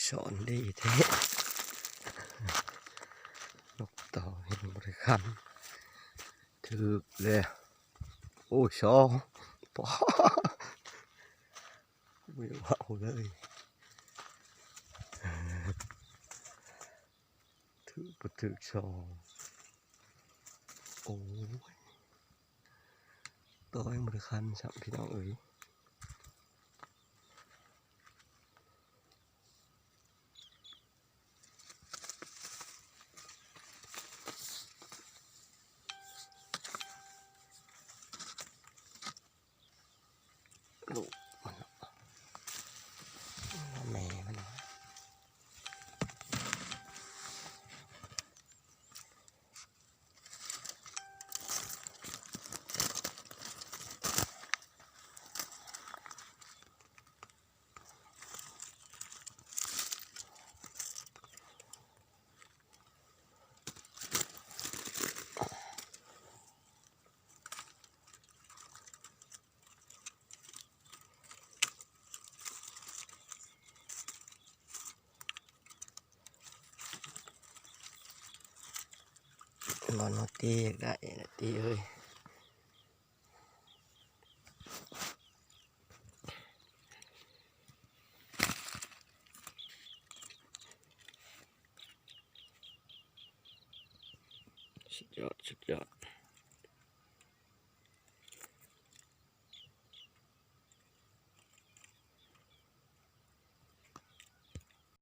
ຊ້ອນດີແທ້ ນົກຕໍ່ຍັງບໍ່ໄດ້ຂັນ ຖືກແລ້ວ. ໂອ້ຍ ສອງ ປ໊າດ ບໍ່ຢາກເວົ້າເລີຍ ຖືກບໍ່ຖືກສອງ. ໂອ້ຍ ຕໍ່ຍັງບໍ່ໄດ້ຂັນຊ້ຳ ພີ່ນ້ອງເອີຍ. ລູກມັນເນາະ ແມ່ມັນເນາະ. ມັນບໍ່ຕີ ຢາກໄດ້ນະຕິເອີຍ. ສຸດຍອດ ສຸດຍອດ.